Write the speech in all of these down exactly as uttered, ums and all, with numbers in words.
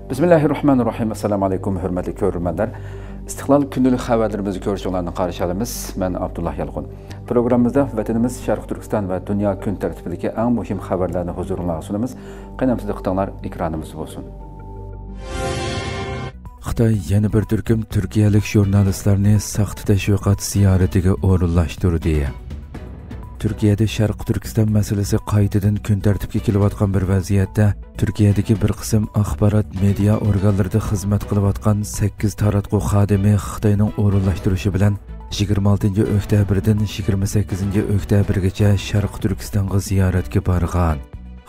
بىسمىللاھىررەھمانىررەھىم. ئەسسالامۇ ئەلەيكۇم، ھۆرمەتلىك كۆرۈرمەنلەر. ئىستىقلال كۈندىلىك خەۋەرلىرىمىزنى كۆرۈشۈڭلارنى قارشى ئالىمىز. مەن ئابدۇللا يالقۇن. پروگراممىمىزدا ۋەتىنىمىز شەرقىي تۈركىستان ۋە دۇنيا كۈن تەرتىپىدىكى ئەڭ مۇھىم خەۋەرلەرنى ھۇزۇرۇڭلارغا سۇنىمىز. قېنى ئەمىسە دىققىتىڭلار ئېكرانىمىزدا بولسۇن. خىتاي يەنە بىر تۈركۈم تۈركىيەلىك ژۇرنالىستلارنى ساختا تەشۋىقات زىيارىتىگە ئورۇنلاشتۇردى. تۈركىيەدە شەرقىي تۈركىستان مەسىلىسى قايتىدىن كۈن تەرتىپكە كېلىۋاتقان بىر ۋەزىيەتتە، تۈركىيەدىكى بىر قىسىم ئاخبارات مېدىيا ئورگانلىرىدا خىزمەت قىلىۋاتقان سەككىز تاراتقۇ خادىمى خىتاينىڭ ئورۇنلاشتۇرۇشى بىلەن يىگىرمە ئالتىنچى ئۆكتەبىردىن يىگىرمە سەككىزىنچى ئۆكتەبىرگىچە شەرقىي تۈركىستانغا زىيارەتكە بارغان.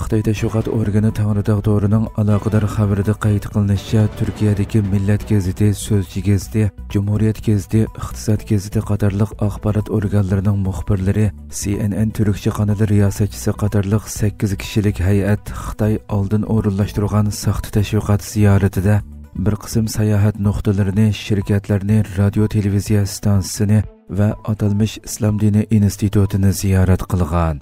خىتاي تەشۋىقات ئورگىنى تەڭرىتاغ تورىنىڭ ئالاقىدار خەۋىرىدە قەيت قىلىنىشىچە، تۈركىيەدىكى مىللەت گېزىتى، سۆزچى گېزىتى، جۇمھۇرىيەت گېزىتى، ئىقتىساد گېزىتى قاتارلىق ئاخبارات ئورگانلىرىنىڭ مۇخبىرلىرى، سى ئېن ئېن تۈركچە قانىلى رىياسەتچىسى قاتارلىق سەككىز كىشىلىك ھەيئەت خىتاي ئالدىن ئورۇنلاشتۇرغان ساختا تەشۋىقات زىيارىتىدە بىر قىسىم ساياھەت نۇقتىلىرىنى، شىركەتلەرنى، رادىيو تېلېۋىزىيە ئىستانسىسىنى، ۋە ئاتالمىش ئىسلام دىنى ئىنستىتۇتىنى زىيارەت قىلغان.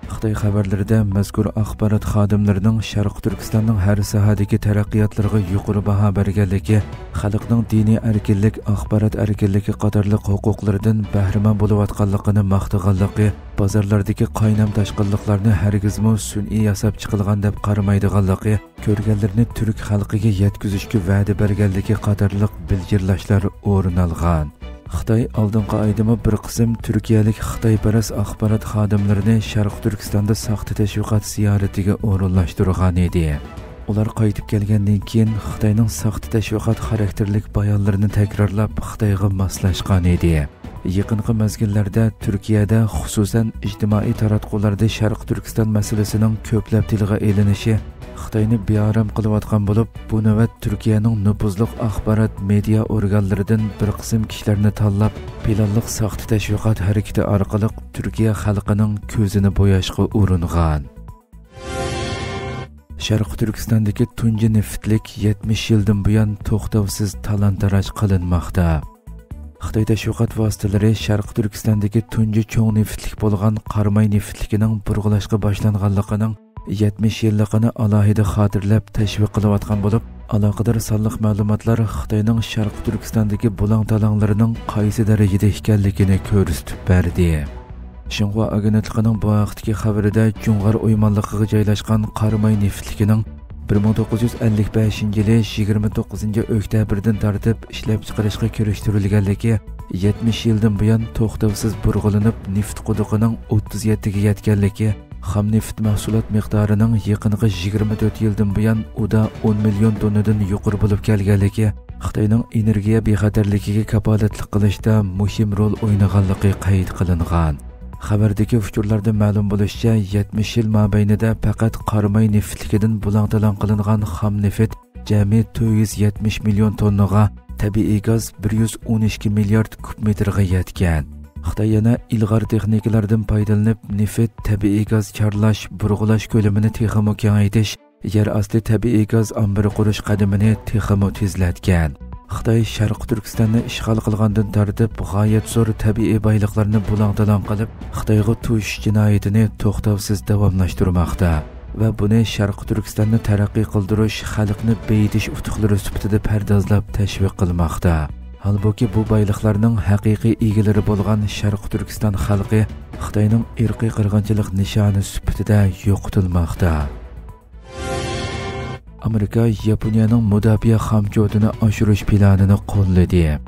خىتاي خەۋەرلىرىدە مەزكۇر ئاخبارات خادىملىرىنىڭ شەرقىي تۈركىستاننىڭ ھەر ساھەدىكى تەرەققىياتلىرىغا يۇقىرى باھا بەرگەنلىكى، خەلقنىڭ دىنىي ئەركىنلىك، ئاخبارات ئەركىنلىكى قاتارلىق ھوقۇقلىرىدىن بەھرىمەن بولۇۋاتقانلىقىنى ماختىغانلىقى، بازارلاردىكى قاينام تاشقىنلىقلارنى ھەرگىزمۇ سۈنئىي ياساپ چىقىلغان دەپ قارىمايدىغانلىقى، كۆرگەنلىرىنى تۈرك خەلقىگە يەتكۈزۈشكە ۋەدە بەرگەنلىكى قاتارلىق بىلجىرلاشلار ئورۇن ئالغان. خىتاي ئالدىنقى ئايدىمۇ بىر قىسىم تۈركىيەلىك خىتايپەرەس ئاخبارات خادىملىرىنى شەرقىي تۈركىستاندا ساختا تەشۋىقات زىيارىتىگە ئورۇنلاشتۇرغان ئىدى. ئۇلار قايتىپ كەلگەندىن كېيىن خىتاينىڭ ساختا تەشۋىقات خاراكتېرلىك بايانلىرىنى تەكرارلاپ، خىتايغا ماسلاشقان ئىدى. يېقىنقى مەزگىللەردە تۈركىيەدە، خۇسۇسەن، ئىجتىمائىي تاراتقۇلاردا شەرقىي تۈركىستان مەسىلىسىنىڭ كۆپلەپ تىلغا ئېلىنىشى خىتاينى بىئارام قىلىۋاتقان بولۇپ، بۇ نۆۋەت تۈركىيەنىڭ نوپۇزلۇق ئاخبارات مېدىيا ئورگانلىرىدىن بىر قىسىم كىشىلەرنى تاللاپ، پىلانلىق ساختا تەشۋىقات ھەرىكىتى ئارقىلىق تۈركىيە خەلقىنىڭ كۆزىنى بوياشقا ئۇرۇنغان. شەرقىي تۈركىستاندىكى تۇنجى نېفىتلىك يەتمىش يىلدىن بۇيان توختاۋسىز تالان-تاراج قىلىنماقتا. خىتاي تەشۋىقات ۋاسىتىلىرى شەرقىي تۈركىستاندىكى تۇنجى چوڭ نېفىتلىك بولغان قاراماي نېفىتلىكىنىڭ بۇرغىلاشقا باشلانغانلىقىنىڭ يەتمىش يىللىقىنى ئالاھىدە خاتىرىلەپ تەشۋىق قىلىۋاتقان بولۇپ، ئالاقىدار سانلىق مەلۇماتلار خىتاينىڭ شەرقىي تۈركىستاندىكى بۇلاڭ-تالاڭلىرىنىڭ قايسى دەرىجىدە ئىكەنلىكىنى كۆرسىتىپ بەردى. شىنخۇا ئاگېنتلىقىنىڭ بۇ ھەقتىكى خەۋىرىدە، جۇڭغار ئويمانلىقىغا جايلاشقان قاراماي نېفىتلىكىنىڭ بىر مىڭ توققۇز يۈز ئەللىك بەشىنچى يىلى يىگىرمە توققۇزىنچى ئۆكتەبىردىن تارتىپ ئىشلەپچىقىرىشقا كىرىشتۈرۈلگەنلىكى، يەتمىش يىلدىن بۇيان توختاۋسىز بۇرغىلىنىپ، نېفىت قۇدۇقىنىڭ ئوتتۇز يەتتىگە يەتكەنلىكى، خام نېفىت مەھسۇلات مىقدارىنىڭ يېقىنقى يىگىرمە تۆت يىلدىن بۇيان ئۇدا ئون مىليون توننىدىن يۇقىرى بولۇپ كەلگەنلىكى خىتاينىڭ ئېنېرگىيە بىخەتەرلىكىگە كاپالەتلىك قىلىشتا مۇھىم رول ئوينىغانلىقى قەيت قىلىنغان. خەۋەردىكى ئۇچۇرلاردا مەلۇم بولۇشىچە، يەتمىش يىل مابەينىدە پەقەت قاراماي نېفىتلىكىدىن بۇلاڭ-تالاڭ قىلىنغان خام نېفىت جەمئىي تۆت يۈز يەتمىش مىليون توننىغا، تەبىئىي گاز بىر يۈز ئون ئىككى مىليارد كۇب مېتىرغا يەتكەن. خىتاي يەنە ئىلغار تېخنىكىلاردىن پايدىلىنىپ، نېفىت، تەبىئىي گاز چارلاش، بۇرغىلاش كۆلىمىنى تېخىمۇ كېڭەيتىش، يەر ئاستى تەبىئىي گاز ئامبىرى قۇرۇش قەدىمىنى تېخىمۇ تېزلەتكەن. خىتاي شەرقىي تۈركىستاننى ئىشغال قىلغاندىن تارتىپ، غايەت زور تەبىئىي بايلىقلارنى بۇلاڭ-تالاڭ قىلىپ، خىتايغا توشۇش جىنايىتىنى توختاۋسىز داۋاملاشتۇرماقتا ۋە بۇنى شەرقىي تۈركىستاننى تەرەققىي قىلدۇرۇش، خەلقنى بېيىتىش ئۇتۇقلىرى سۈپىتىدە پەردازلاپ تەشۋىق قىلماقتا. ھالبۇكى، بۇ بايلىقلارنىڭ ھەقىقىي ئىگىلىرى بولغان شەرقىي تۈركىستان خەلقى خىتاينىڭ ئىرقىي قىرغىنچىلىق نىشانى سۈپىتىدە يوقىتىلماقتا. ئامېرىكا ياپونىيەنىڭ مۇداپىئە خامچوتىنى ئاشۇرۇش پىلانىنى قوللىدى.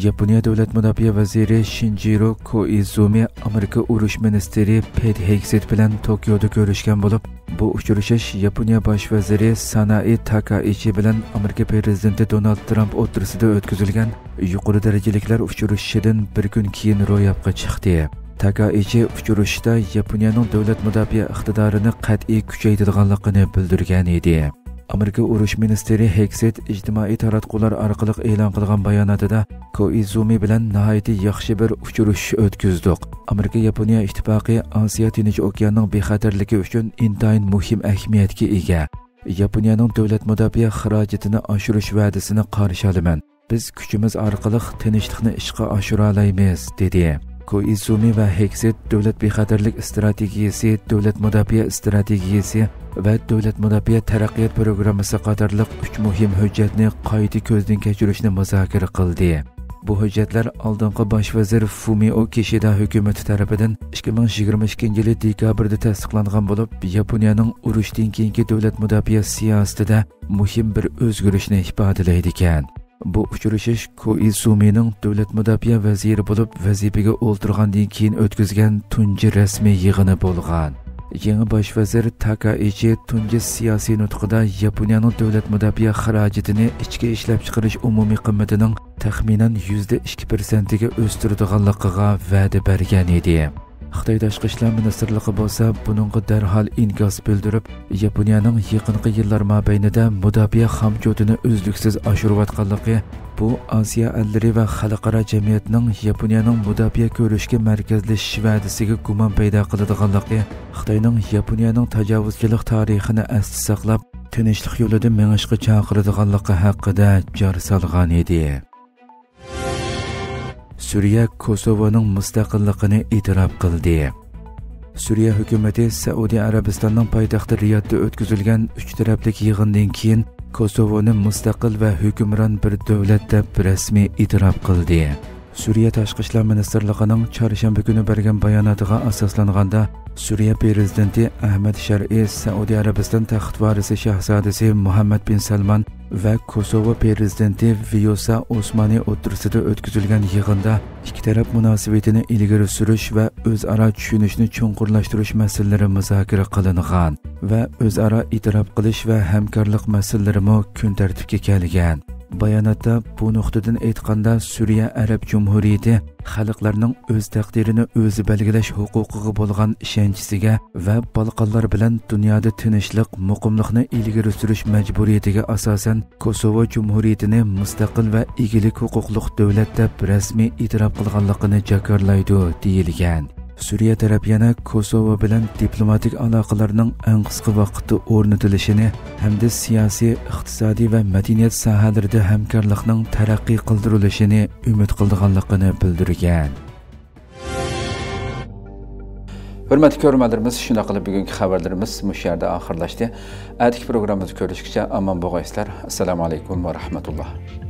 ياپونىيە دۆلەت مۇداپىئە ۋەزىرى شىنجىرو كوئىزۇمى ئامېرىكا ئۇرۇش مىنىستىرى پېت ھېگسېت بىلەن توكيودا كۆرۈشكەن بولۇپ، بۇ ئۇچرىشىش ياپونىيە باش ۋەزىرى سانائى تاكائىچى بىلەن ئامېرىكا پىرېزىدېنتى دونالد ترامپ ئوتتۇرىسىدا ئۆتكۈزۈلگەن يۇقىرى دەرىجىلىكلەر ئۇچرىشىشىدىن بىر كۈن كېيىن روياپقا چىقتى. تاكائىچى ئۇچرىشىشتا ياپونىيەنىڭ دۆلەت مۇداپىئە ئىقتىدارىنى قەتئىي كۈچەيتىدىغانلىقىنى بىلدۈرگەن ئىدى. ئامېرىكا ئۇرۇش مىنىستىرى ھېگسېت ئىجتىمائىي تاراتقۇلار ئارقىلىق ئېلان قىلغان باياناتىدا، كوئىزۇمى بىلەن ناھايىتى ياخشى بىر ئۇچرىشىش ئۆتكۈزدۇق. ئامېرىكا ياپونىيە ئىتتىپاقى ئاسىيا تىنچ ئوكياننىڭ بىخەتەرلىكى ئۈچۈن ئىنتايىن مۇھىم ئەھمىيەتكە ئىگە. ياپونىيەنىڭ دۆلەت مۇداپىئە خىراجىتىنى ئاشۇرۇش ۋەدىسىنى قارشى ئالىمەن. بىز كۈچىمىز ئارقىلىق تىنچلىقنى ئىشقا ئاشۇرالايمىز، دېدى. كوئىزۇمى ۋە ھېگسېت دۆلەت بىخەتەرلىك ئىستراتېگىيەسى، دۆلەت مۇداپىئە ئىستراتېگىيەسى ۋە دۆلەت مۇداپىئە تەرەققىيات پروگراممىسى قاتارلىق ئۈچ مۇھىم ھۆججەتنى قايتا كۆزدىن كەچۈرۈشنى مۇزاكىرە قىلدى. بۇ ھۆججەتلەر ئالدىنقى باش ۋەزىر فۇمىئو كىشىدا ھۆكۈمىتى تەرىپىدىن ئىككى مىڭ يىگىرمە ئىككىنچى يىلى دېكابىردا تەستىقلانغان بولۇپ، ياپونىيەنىڭ ئۇرۇشتىن كېيىنكى دۆلەت مۇداپىئە سىياسىتىدە مۇھىم بىر ئۆزگىرىشنى ئىپادىلەيدىكەن. بۇ ئۇچرىشىش كوئىزۇمىنىڭ دۆلەت مۇداپىئە ۋەزىرى بولۇپ ۋەزىپىگە ئولتۇرغاندىن كېيىن ئۆتكۈزگەن تۇنجى رەسمىي يىغىنى بولغان. يېڭى باش ۋەزىر تاكائىچى تۇنجى سىياسىي نۇتقىدا ياپونىيەنىڭ دۆلەت مۇداپىئە خىراجىتىنى ئىچكى ئىشلەپچىقىرىش ئومۇمىي قىممىتىنىڭ تەخمىنەن يۈزدە ئىككى پىرسەنتىگە ئۆستۈرىدىغانلىقىغا ۋەدە بەرگەن ئىدى. خىتاي تاشقى ئىشلار مىنىستىرلىقى بولسا بۇنىڭغا دەرھال ئىنكاس بىلدۈرۈپ، ياپونىيەنىڭ يېقىنقى يىللار مابەينىدە مۇداپىئە خامچوتىنى ئۈزلۈكسىز ئاشۇرۇۋاتقانلىقى، بۇ ئاسىيا ئەللىرى ۋە خەلقئارا جەمئىيەتنىڭ ياپونىيەنىڭ مۇداپىئە كۆرۈشكە مەركەزلىشىش ۋەدىسىگە گۇمان پەيدا قىلىدىغانلىقى، خىتاينىڭ ياپونىيەنىڭ تاجاۋۇزچىلىق تارىخىنى ئەستە ساقلاپ، تىنچلىق يولىدا مېڭىشقا چاقىرىدىغانلىقى ھەققىدە جار سالغان ئىدى. سۈرىيە كوسوۋونىڭ مۇستەقىللىقىنى ئېتىراپ قىلدى. سۈرىيە ھۆكۈمىتى سەئۇدى ئەرەبىستاننىڭ پايتەختى رىيادتا ئۆتكۈزۈلگەن ئۈچ تەرەپلىك يىغىندىن كېيىن كوسوۋونى مۇستەقىل ۋە ھۆكۈمران بىر دۆلەت دەپ رەسمىي ئېتىراپ قىلدى. سۈرىيە تاشقى ئىشلار مىنىستىرلىقىنىڭ چارشەنبە كۈنى بەرگەن باياناتىغا ئاساسلانغاندا، سۈرىيە پىرېزىدېنتى ئەھمەد شەرئى سەئۇدى ئەرەبىستان تەخت ۋارىسى شاھزادىسى مۇھەممەد بىن سەلمان ۋە كوسوۋو پىرېزىدېنتى ۋىيوسا ئوسمانى ئوتتۇرىسىدا ئۆتكۈزۈلگەن يىغىندا ئىككى تەرەپ مۇناسىۋىتىنى ئىلگىرى سۈرۈش ۋە ئۆزئارا چۈشىنىشنى چوڭقۇرلاشتۇرۇش مەسىلىلىرى مۇزاكىرە قىلىنغان ۋە ئۆزئارا ئېتىراپ قىلىش ۋە ھەمكارلىق مەسىلىلىرىمۇ كۈن تەرتىپكە كەلگەن. باياناتتا بۇ نۇقتىدىن ئېيتقاندا، سۈرىيە ئەرەب جۇمھۇرىيىتى خەلقلەرنىڭ ئۆز تەقدىرىنى ئۆزى بەلگىلەش ھوقۇقىغا بولغان ئىشەنچىسىگە ۋە بالقانلار بىلەن دۇنيادا تىنچلىق، مۇقىملىقنى ئىلگىرى سۈرۈش مەجبۇرىيىتىگە ئاساسەن، كوسوۋو جۇمھۇرىيىتىنى مۇستەقىل ۋە ئىگىلىك ھوقۇقلۇق دۆلەت دەپ رەسمىي ئېتىراپ قىلغانلىقىنى جاكارلايدۇ، دېيىلگەن. سۈرىيە تەرەپ يەنە كوسوۋو بىلەن دىپلوماتىك ئالاقىلارنىڭ ئەڭ قىسقا ۋاقىتتا ئورنىتىلىشىنى ھەمدە سىياسىي، ئىقتىسادىي ۋە مەدەنىيەت ساھەلىرىدە ھەمكارلىقنىڭ تەرەققىي قىلدۇرۇلۇشىنى ئۈمىد قىلىدىغانلىقىنى بىلدۈرگەن. ھۆرمەتلىك كۆرۈرمەنلىرىمىز، شۇنداق قىلىپ بۈگۈنكى خەۋەرلىرىمىز مۇشۇ يەردە ئاخىرلاشتى. ئەتىكى پروگراممىمىزدا كۆرۈشكىچە ئامان بولغايسىلەر. ئەسسالامۇ ئەلەيكۇم ۋە رەھمەتۇللا.